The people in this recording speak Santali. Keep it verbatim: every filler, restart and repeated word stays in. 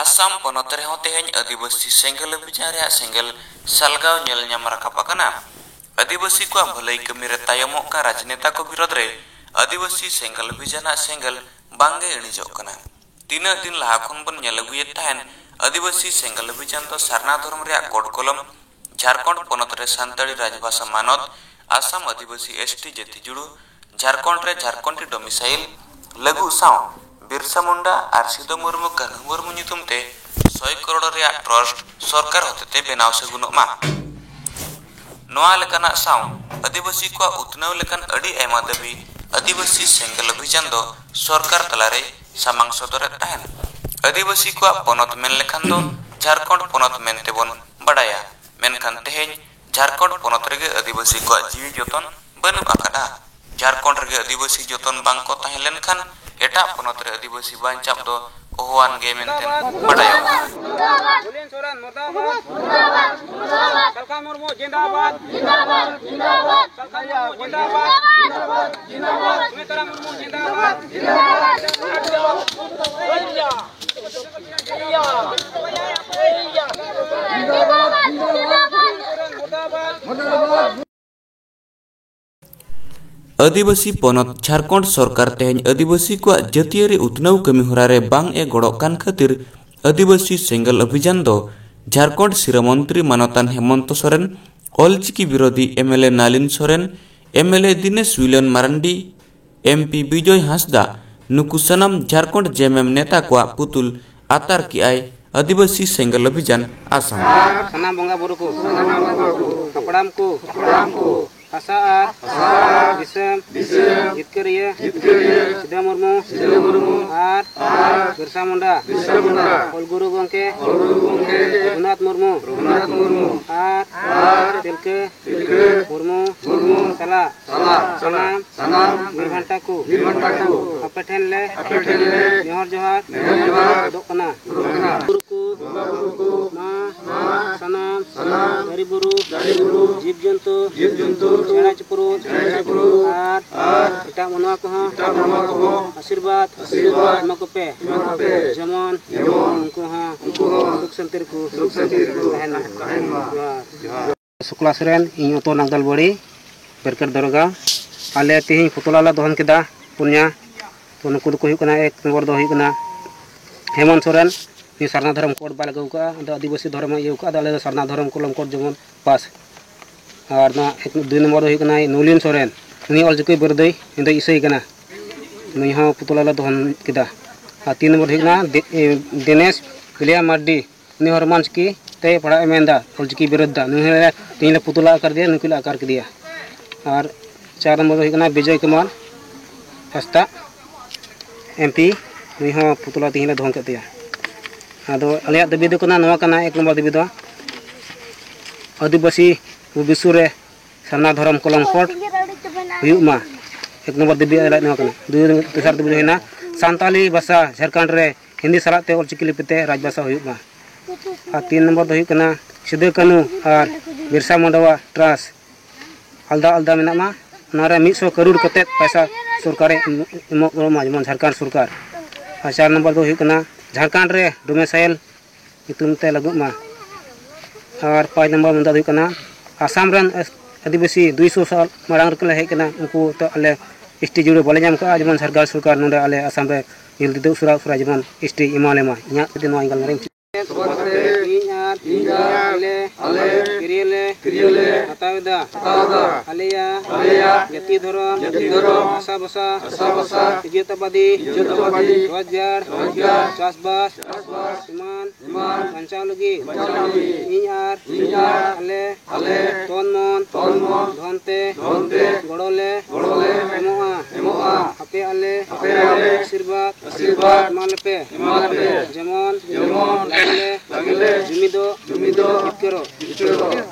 ᱟᱥᱟᱢ ᱯᱚᱱᱚᱛ ᱨᱮᱦᱚᱸ ᱛᱮᱦᱮᱧ ᱟᱹᱫᱤᱵᱟᱹᱥᱤ ᱥᱮᱸᱜᱮᱞ ᱚᱵᱷᱤᱡᱟᱱ ᱨᱮᱭᱟᱜ ᱥᱮᱸᱜᱮᱞ ᱥᱟᱞᱜᱟᱣ ᱧᱮᱞ ᱧᱟᱢ ᱨᱟᱠᱟᱵ ᱟᱠᱟᱱᱟ᱾ ᱟᱹᱫᱤᱵᱟᱹᱥᱤ ᱠᱚᱣᱟᱜ ᱵᱷᱟᱹᱞᱟᱹᱭ ᱠᱟᱹᱢᱤ ᱨᱮ ᱛᱟᱭᱚᱢᱚᱜ ᱠᱟᱱ ᱨᱟᱡᱽᱱᱮᱛᱟ ᱠᱚ ᱵᱤᱨᱳᱫᱷ ᱨᱮ ᱟᱹᱫᱤᱵᱟᱹᱥᱤ ᱥᱮᱸᱜᱮᱞ ᱚᱵᱷᱤᱡᱟᱱᱟᱜ ᱥᱮᱸᱜᱮᱞ ᱵᱟᱝᱜᱮ ᱤᱬᱤᱡᱚᱜ ᱠᱟᱱᱟ᱾ ᱛᱤᱱᱟᱹᱜ ᱫᱤᱱ ᱞᱟᱦᱟ ᱠᱷᱚᱱ ᱵᱚᱱ ᱧᱮᱞ ᱟᱹᱜᱩᱭᱮᱫ ᱛᱟᱦᱮᱱ, ᱟᱹᱫᱤᱵᱟᱹᱥᱤ ᱥᱮᱸᱜᱮᱞ ᱚᱵᱷᱤᱡᱟᱱ ᱫᱚ ᱥᱟᱨᱱᱟ ᱫᱷᱚᱨᱚᱢ ᱨᱮᱭᱟᱜ ᱠᱚᱰ ᱠᱚᱞᱚᱢ, ᱡᱷᱟᱲᱠᱷᱚᱸᱰ ᱯᱚᱱᱚᱛ ᱨᱮ ᱥᱟᱱᱛᱟᱲᱤ ᱨᱟᱡᱽᱵᱷᱟᱥᱟ ᱢᱟᱱᱚᱛ, ᱟᱥᱟᱢ ᱟᱹᱫᱤᱵᱟᱹᱥᱤ ᱮᱥ ᱴᱤ ᱡᱟᱹᱛᱤ ᱡᱩᱲᱩ, ᱡᱷᱟᱲᱠᱷᱚᱸᱰ ᱨᱮ ᱡᱷᱟᱲᱠᱷᱚᱸᱰᱤ ᱰᱚᱢᱤᱥᱟᱭᱤᱞ ᱞᱟᱹᱜᱩ ᱥᱟᱶ ᱵᱤᱨᱥᱟ ᱢᱩᱱᱰᱟ ᱟᱨ ᱥᱤᱫᱩ ᱢᱩᱨᱢᱩ ᱠᱟᱹᱱᱦᱩ ᱢᱩᱨᱢᱩ ᱧᱩᱛᱩᱢ ᱛᱮ ᱥᱚᱭ ᱠᱨᱳᱲ ᱨᱮᱭᱟᱜ ᱴᱨᱟᱥᱴ ᱥᱚᱨᱠᱟᱨ ᱦᱚᱛᱮᱛᱮ ᱵᱮᱱᱟᱣ ᱥᱟᱹᱜᱩᱱᱚᱜ ᱢᱟ᱾ ᱱᱚᱣᱟ ᱞᱮᱠᱟᱱᱟᱜ ᱥᱟᱶ ᱟᱹᱫᱤᱵᱟᱹᱥᱤ ᱠᱚᱣᱟᱜ ᱩᱛᱱᱟᱹᱣ ᱞᱮᱠᱟᱱ ᱟᱹᱰᱤ ᱟᱭᱢᱟ ᱫᱟᱹᱵᱤ ᱟᱹᱫᱤᱵᱟᱹᱥᱤ ᱥᱮᱸᱜᱮᱞ ᱚᱵᱷᱤᱡᱟᱱ ᱫᱚ ᱥᱚᱨᱠᱟᱨ ᱛᱟᱞᱟᱨᱮ ᱥᱟᱢᱟᱝ ᱥᱚᱫᱚᱨᱮᱫ ᱛᱟᱦᱮᱱ᱾ ᱟᱹᱫᱤᱵᱟᱹᱥᱤ ᱠᱚᱣᱟᱜ ᱯᱚᱱᱚᱛ ᱢᱮᱱ ᱞᱮᱠᱷᱟᱱ ᱫᱚ ᱡᱷᱟᱲᱠᱷᱚᱸᱰ ᱯᱚᱱᱚᱛ ᱢᱮᱱᱛᱮ ᱵᱚᱱ ᱵᱟᱰᱟᱭᱟ, ᱢᱮᱱᱠᱷᱟᱱ ᱛᱮᱦᱮᱧ ᱡᱷᱟᱲᱠᱷᱚᱸᱰ ᱯᱚᱱᱚᱛ ᱨᱮᱜᱮ ᱟᱹᱫᱤᱵᱟᱹᱥᱤ ᱠᱚᱣᱟᱜ ᱡᱤᱣᱤ ᱡᱚᱛᱚᱱ ᱵᱟᱹᱱᱩᱜ ᱟᱠᱟᱫᱟ᱾ ᱡᱷᱟᱲᱠᱷᱚᱸᱰ ᱨᱮᱜᱮ ᱟᱹᱫᱤᱵᱟᱹᱥᱤ ᱡᱚᱛᱚᱱ ᱵᱟᱝ ᱠᱚ ᱛᱟᱦᱮᱸ ᱞᱮᱱᱠᱷᱟᱱ ᱮᱴᱟᱜ ᱯᱚᱱᱚᱛ ᱨᱮ ᱟᱹᱫᱤᱵᱟᱹᱥᱤ ᱵᱟᱧᱪᱟᱣ ᱫᱚ ᱚᱦᱚᱣᱟᱱ ᱜᱮ ᱢᱮᱱᱛᱮ ᱵᱟᱰᱟᱭᱚᱜᱼᱟ᱾ ᱵᱩᱞᱮᱱ ᱥᱚᱨᱮᱱ ᱢᱩᱨᱫᱟᱵᱟᱫ᱾ ᱥᱟᱞᱠᱷᱟ ᱢᱩᱨᱢᱩ ᱡᱤᱱᱫᱟᱵᱟᱫ᱾ ᱥᱟᱞᱠᱷᱟ ᱢᱩᱨᱢᱩ ᱡᱤᱱᱫᱟᱵᱟᱫ᱾ ᱥᱩᱢᱤᱛᱨᱟ ᱢᱩᱨᱢᱩ ᱡᱤᱱᱫᱟᱵᱟᱫ᱾ ᱟᱹᱫᱤᱵᱟᱹᱥᱤ ᱯᱚᱱᱚᱛ ᱡᱷᱟᱲᱠᱷᱚᱸᱰ ᱥᱚᱨᱠᱟᱨ ᱛᱮᱦᱮᱧ ᱟᱹᱫᱤᱵᱟᱹᱥᱤ ᱠᱚᱣᱟᱜ ᱡᱟᱹᱛᱤᱭᱟᱹᱨᱤ ᱩᱛᱱᱟᱹᱣ ᱠᱟᱹᱢᱤ ᱦᱚᱨᱟ ᱨᱮ ᱵᱟᱝ ᱮ ᱜᱚᱲᱚᱜ ᱠᱟᱱ ᱠᱷᱟᱹᱛᱤᱨ ᱟᱹᱫᱤᱵᱟᱹᱥᱤ ᱥᱮᱸᱜᱮᱞ ᱚᱵᱷᱤᱡᱟᱱ ᱫᱚ ᱡᱷᱟᱲᱠᱷᱚᱸᱰ ᱥᱤᱨᱟᱹ ᱢᱚᱱᱛᱨᱤ ᱢᱟᱱᱚᱛᱟᱱ ᱦᱮᱢᱚᱱᱛᱚ ᱥᱚᱨᱮᱱ, ᱚᱞᱪᱤᱠᱤ ᱵᱤᱨᱳᱫᱷᱤ M L A Nalin Soren, M L A Dinesh William Marandi, M P Bijoy Hansda, ᱱᱩᱠᱩ ᱥᱟᱱᱟᱢ ᱡᱷᱟᱲᱠᱷᱚᱸᱰ ᱡᱮᱢᱮᱢ ᱱᱮᱛᱟ ᱠᱚᱣᱟᱜ ᱯᱩᱛᱩᱞ ᱟᱛᱟᱨ ᱠᱮᱜᱼᱟᱭ ᱟᱹᱫᱤᱵᱟᱹᱥᱤ ᱥᱮᱸᱜᱮᱞ ᱚᱵᱷᱤᱡᱟᱱ ᱟᱥᱟᱢ᱾ ᱥᱟᱱᱟᱢ ᱵᱚᱸᱜᱟ ᱵᱩᱨᱩ ᱠᱚ, ᱦᱟᱯᱲᱟᱢ ᱠᱚ, ᱦᱟᱥᱟ ᱟᱨ ᱫᱤᱥᱚᱢ ᱡᱤᱛᱠᱟᱹᱨᱤᱭᱟᱹ ᱥᱤᱫᱷᱟᱹ ᱢᱩᱨᱢᱩ ᱟᱨ ᱵᱤᱨᱥᱟ ᱢᱩᱱᱰᱟ ᱚᱞ ᱜᱩᱨᱩ ᱜᱚᱢᱠᱮ ᱨᱚᱜᱷᱩᱱᱟᱛᱷ ᱢᱩᱨᱢᱩ ᱟᱨ ᱛᱤᱞᱠᱟᱹ ᱢᱩᱨᱢᱩ ᱥᱟᱞᱟᱜ ᱥᱟᱱᱟᱢ ᱵᱤᱨ ᱵᱷᱟᱱᱴᱟ ᱠᱚ ᱟᱯᱮ ᱴᱷᱮᱱ ᱞᱮ ᱱᱮᱦᱚᱨ ᱡᱚᱦᱟᱨ ᱫᱚᱜ ᱠᱟᱱᱟ᱾ ᱵᱩᱨᱩ ᱠᱚ ᱢᱟ ᱥᱟᱱᱟᱢ ᱥᱟᱱᱟᱢ ᱫᱟᱨᱮ ᱵᱩᱨᱩ ᱫᱟᱨᱮ ᱵᱩᱨᱩ ᱡᱤᱵᱽ ᱡᱚᱱᱛᱩ ᱡᱤᱵᱽ ᱡᱚᱱᱛᱩ ᱪᱮᱬᱮ ᱪᱤᱯᱨᱩᱫ ᱪᱮᱬᱮ ᱪᱤᱯᱨᱩᱫ ᱟᱨ ᱟᱨ ᱮᱴᱟᱜ ᱢᱟᱱᱣᱟ ᱠᱚᱦᱚᱸ ᱮᱴᱟᱜ ᱢᱟᱱᱣᱟ ᱠᱚᱦᱚᱸ ᱟᱥᱤᱨᱵᱟᱫᱽ ᱟᱥᱤᱨᱵᱟᱫᱽ ᱮᱢᱟ ᱠᱚᱯᱮ ᱮᱢᱟ ᱠᱚᱯᱮ᱾ ᱡᱮᱢᱚᱱ ᱡᱮᱢᱚᱱ ᱩᱱᱠᱩ ᱦᱚᱸ ᱩᱱᱠᱩ ᱦᱚᱸ ᱥᱩᱠ ᱥᱟᱱᱛᱤ ᱨᱮᱠᱚ ᱥᱩᱠ ᱥᱟᱱᱛᱤ ᱨᱮᱠᱚ ᱛᱟᱦᱮᱱ ᱢᱟ᱾ ᱛᱟᱦᱮᱱ ᱢᱟ᱾ ᱡᱚᱦᱟᱨ᱾ ᱡᱚᱦᱟᱨ᱾ ᱥᱩᱠᱞᱟ ᱥᱚᱨᱮᱱ, ᱤᱧ ᱚᱛᱚ ᱱᱟᱜᱫᱟᱞ ᱵᱟᱲᱤ, ᱵᱮᱨᱠᱮᱴ ᱫᱚᱨᱜᱟ᱾ ᱟᱞᱮ ᱛᱮᱦᱮᱧ ᱯᱩᱛᱞᱟ ᱞᱮ ᱫᱚᱦᱚᱱ ᱠᱮᱫᱟ ᱯᱩᱱᱭᱟ᱾ ᱛᱚ ᱱᱩᱠᱩ ᱫᱚᱠᱚ ᱦᱩᱭᱩᱜ ᱠᱟᱱᱟ, ᱮᱠ ᱱᱚᱢᱵᱚᱨ ᱫᱚ ᱦᱩᱭᱩᱜ ᱠᱟᱱᱟ ᱦᱮᱢᱚᱱᱛ ᱥᱚᱨᱮᱱ, ᱩᱱᱤ ᱥᱟᱨᱱᱟ ᱫᱷᱚᱨᱚᱢ ᱠᱳᱰ ᱵᱟᱭ ᱞᱟᱹᱜᱩ ᱠᱟᱜᱼᱟ, ᱟᱫᱚ ᱟᱹᱫᱤᱵᱟᱹᱥᱤ ᱫᱷᱚᱨᱚᱢ ᱮ ᱤᱭᱟᱹ ᱠᱟᱜᱼᱟ, ᱟᱫᱚ ᱟᱞᱮ ᱫᱚ ᱥᱟᱨᱱᱟ ᱫᱷᱚᱨᱚᱢ ᱠᱚᱞᱚᱢ ᱠᱳᱰ ᱡᱮᱢᱚᱱ ᱯᱟᱥ᱾ ᱟᱨ ᱱᱚᱣᱟ ᱮᱠ, ᱫᱩᱭ ᱱᱚᱢᱵᱚᱨ ᱫᱚ ᱦᱩᱭᱩᱜ ᱠᱟᱱᱟ ᱱᱚᱞᱤᱱ ᱥᱚᱨᱮᱱ, ᱩᱱᱤ ᱚᱞᱪᱤᱠᱤ ᱵᱤᱨᱫᱟᱹᱭ, ᱩᱱᱤ ᱫᱚ ᱤᱥᱟᱹᱭ ᱠᱟᱱᱟ, ᱱᱩᱭ ᱦᱚᱸ ᱯᱩᱛᱞᱟ ᱞᱮ ᱫᱚᱦᱚᱱ ᱠᱮᱫᱟ᱾ ᱟᱨ ᱛᱤᱱ ᱱᱚᱢᱵᱚᱨ ᱫᱚ ᱦᱩᱭᱩᱜ ᱠᱟᱱᱟ ᱫᱮ-, ᱮ, ᱫᱤᱱᱮᱥ ᱯᱤᱞᱤᱭᱟ ᱢᱟᱨᱰᱤ, ᱩᱱᱤ ᱦᱚᱸ ᱨᱳᱢᱟᱱ ᱪᱤᱠᱤ ᱛᱮ ᱯᱟᱲᱦᱟᱜ ᱮ ᱢᱮᱱᱫᱟ, ᱚᱞᱪᱤᱠᱤ ᱵᱤᱨᱳᱫᱷ ᱫᱟ᱾ ᱱᱩᱭ ᱦᱚᱸ ᱛᱮᱦᱮᱧ ᱞᱮ ᱯᱩᱛᱞᱟ ᱟᱠᱟᱨ ᱫᱮᱭᱟ, ᱱᱩᱠᱩ ᱞᱮ ᱟᱠᱟᱨ ᱠᱮᱫᱮᱭᱟ᱾ ᱟᱨ ᱪᱟᱨ ᱱᱚᱢᱵᱚᱨ ᱫᱚ ᱦᱩᱭᱩᱜ ᱠᱟᱱᱟ ᱵᱤᱡᱚᱭ ᱠᱩᱢᱟᱨ ᱦᱟᱸᱥᱫᱟ, ᱮᱢ ᱯᱤ, ᱱᱩᱭ ᱦᱚᱸ ᱯᱩᱛᱞᱟ ᱛᱮᱦᱮᱧ ᱞᱮ ᱫᱚᱦᱚᱱ ᱠᱮᱫ ᱛᱟᱭᱟ᱾ ᱟᱫᱚ ᱟᱞᱮᱭᱟᱜ ᱫᱟᱹᱵᱤ ᱫᱚ ᱠᱟᱱᱟ, ᱱᱚᱣᱟ ᱠᱟᱱᱟ ᱮᱠ ᱱᱚᱢᱵᱚᱨ ᱫᱟᱹᱵᱤ ᱫᱚ, ᱟᱹᱫᱤᱵᱟᱹᱥᱤ ᱵᱤᱥᱥᱚ ᱨᱮ ᱥᱟᱨᱱᱟ ᱫᱷᱚᱨᱚᱢ ᱠᱚᱞᱚᱢ ᱠᱳᱰ ᱦᱩᱭᱩᱜ ᱢᱟ᱾ ᱮᱠ ᱱᱚᱢᱵᱚᱨ ᱫᱟᱹᱵᱤ ᱟᱞᱮᱭᱟᱜ ᱱᱚᱣᱟ ᱠᱟᱱᱟ᱾ ᱫᱩᱭ, ᱫᱚᱥᱟᱨ ᱫᱟᱹᱵᱤ ᱫᱚ ᱦᱩᱭᱱᱟ ᱥᱟᱱᱛᱟᱞᱤ ᱵᱷᱟᱥᱟ ᱡᱷᱟᱲᱠᱷᱚᱸᱰ ᱨᱮ ᱦᱤᱱᱫᱤ ᱥᱟᱞᱟᱜ ᱛᱮ ᱚᱞᱪᱤᱠᱤ ᱞᱤᱯᱤ ᱛᱮ ᱨᱟᱡᱽ ᱵᱷᱟᱥᱟ ᱦᱩᱭᱩᱜ ᱢᱟ᱾ ᱟᱨ ᱛᱤᱱ ᱱᱚᱢᱵᱚᱨ ᱫᱚ ᱦᱩᱭᱩᱜ ᱠᱟᱱᱟ ᱥᱤᱫᱩ ᱠᱟᱹᱱᱦᱩ ᱟᱨ ᱵᱤᱨᱥᱟ ᱢᱩᱱᱰᱟᱣᱟᱜ ᱴᱨᱟᱥᱴ ᱟᱞᱫᱟ ᱟᱞᱫᱟ ᱢᱮᱱᱟᱜ ᱢᱟ, ᱚᱱᱟᱨᱮ ᱢᱤᱫ ᱥᱚ ᱠᱟᱨᱳᱲ ᱠᱟᱛᱮᱫ ᱯᱚᱭᱥᱟ ᱥᱚᱨᱠᱟᱨᱮ ᱮᱢ-, ᱮᱢᱚᱜ ᱢᱟ, ᱡᱮᱢᱚᱱ ᱡᱷᱟᱲᱠᱷᱚᱸᱰ ᱥᱚᱨᱠᱟᱨ᱾ ᱟᱨ ᱪᱟᱨ ᱱᱚᱢᱵᱚᱨ ᱫᱚ ᱦᱩᱭᱩᱜ ᱠᱟᱱᱟ ᱡᱷᱟᱲᱠᱷᱚᱸᱰ ᱨᱮ ᱰᱳᱢᱮᱥᱟᱭᱤᱞ ᱧᱩᱛᱩᱢ ᱛᱮ ᱞᱟᱹᱜᱩᱜ ᱢᱟ᱾ ᱟᱨ ᱯᱟᱸᱪ ᱱᱚᱢᱵᱚᱨ ᱢᱩᱫᱽᱫᱟ ᱫᱚ ᱦᱩᱭᱩᱜ ᱠᱟᱱᱟ, ᱟᱥᱟᱢ ᱨᱮᱱ ᱟᱹᱫᱤᱵᱟᱹᱥᱤ ᱫᱩᱭᱥᱚ ᱥᱟᱞ ᱢᱟᱲᱟᱝ ᱨᱮᱠᱚ ᱞᱟᱹᱲᱦᱟᱹᱭ ᱠᱟᱱᱟ, ᱩᱱᱠᱩ ᱛᱚ ᱟᱞᱮ ᱮᱥ ᱴᱤ ᱡᱩᱲᱟᱹ ᱵᱟᱞᱮ ᱧᱟᱢ ᱠᱟᱜᱼᱟ, ᱡᱮᱢᱚᱱ ᱡᱷᱟᱲᱠᱷᱚᱸᱰ ᱥᱚᱨᱠᱟᱨ ᱱᱚᱰᱮ ᱟᱞᱮ ᱟᱥᱟᱢ ᱨᱮ ᱡᱚᱞᱫᱤ ᱛᱮ ᱩᱥᱟᱹᱨᱟ ᱩᱥᱟᱹᱨᱟ ᱡᱮᱢᱚᱱ ᱮᱥ ᱴᱤ ᱮᱢᱟ ᱞᱮ ᱢᱟ᱾ ᱤᱧᱟᱹᱜ ᱡᱩᱫᱤ ᱱᱚᱣᱟ ᱤᱧ ᱜᱟᱞᱢᱟᱨᱟᱣ ᱤᱧ ᱤᱧ ᱟᱨ ᱤᱧ ᱟᱨ ᱟᱞᱮ ᱟᱞᱮ ᱠᱤᱨᱤᱭᱟᱹ ᱞᱮ ᱠᱤᱨᱤᱭᱟᱹ ᱞᱮ ᱦᱟᱛᱟᱣ ᱮᱫᱟ᱾ ᱦᱟᱛᱟᱣ ᱮᱫᱟ᱾ ᱟᱞᱮᱭᱟᱜ ᱟᱞᱮᱭᱟᱜ ᱡᱟᱹᱛᱤ ᱫᱷᱚᱨᱚᱢ ᱡᱟᱹᱛᱤ ᱫᱷᱚᱨᱚᱢ ᱵᱷᱟᱥᱟ ᱵᱷᱟᱥᱟ ᱵᱷᱟᱥᱟ ᱵᱷᱟᱥᱟ ᱡᱟᱹᱛᱤᱭᱟᱹᱛᱟᱵᱟᱫᱤ ᱡᱟᱹᱛᱤᱭᱟᱹᱛᱟᱵᱟᱫᱤ ᱨᱳᱡᱽᱜᱟᱨ ᱨᱳᱡᱽᱜᱟᱨ ᱪᱟᱥᱵᱟᱥ ᱪᱟᱥᱵᱟᱥ ᱮᱢᱟᱱ ᱮᱢᱟᱱ ᱵᱟᱧᱪᱟᱣ ᱞᱟᱹᱜᱤᱫ ᱵᱟᱧᱪᱟᱣ ᱞᱟᱹᱜᱤᱫ ᱤᱧ ᱟᱨ ᱤᱧ ᱟᱨ ᱟᱞᱮ ᱟᱞᱮ ᱛᱚᱱ ᱢᱚᱱ ᱛᱚᱱ ᱢᱚᱱ ᱫᱷᱚᱱ ᱛᱮ ᱫᱷᱚᱱ ᱛᱮ ᱜᱚᱲᱚ ᱞᱮ ᱜᱚᱲᱚ ᱞᱮ ᱮᱢᱚᱜᱼᱟ᱾ ᱮᱢᱚᱜᱼᱟ᱾ ᱟᱯᱮ ᱟᱞᱮ ᱟᱯᱮ ᱟᱞᱮ ᱟᱥᱤᱨᱵᱟᱫᱽ ᱟᱥᱤᱨᱵᱟᱫᱽ ᱮᱢᱟ ᱞᱮᱯᱮ᱾ ᱮᱢᱟ ᱞᱮᱯᱮ᱾ ᱡᱮᱢᱚᱱ ᱡᱮᱢᱚᱱ ᱞᱟᱜᱽᱞᱮ ᱞᱟᱜᱽᱞᱮ ᱡᱩᱢᱤᱫᱚᱜ ᱡᱩᱢᱤᱫᱚᱜ ᱡᱤᱛᱠᱟᱹᱨᱚᱜ ᱡᱤᱛᱠᱟᱹᱨᱚᱜ᱾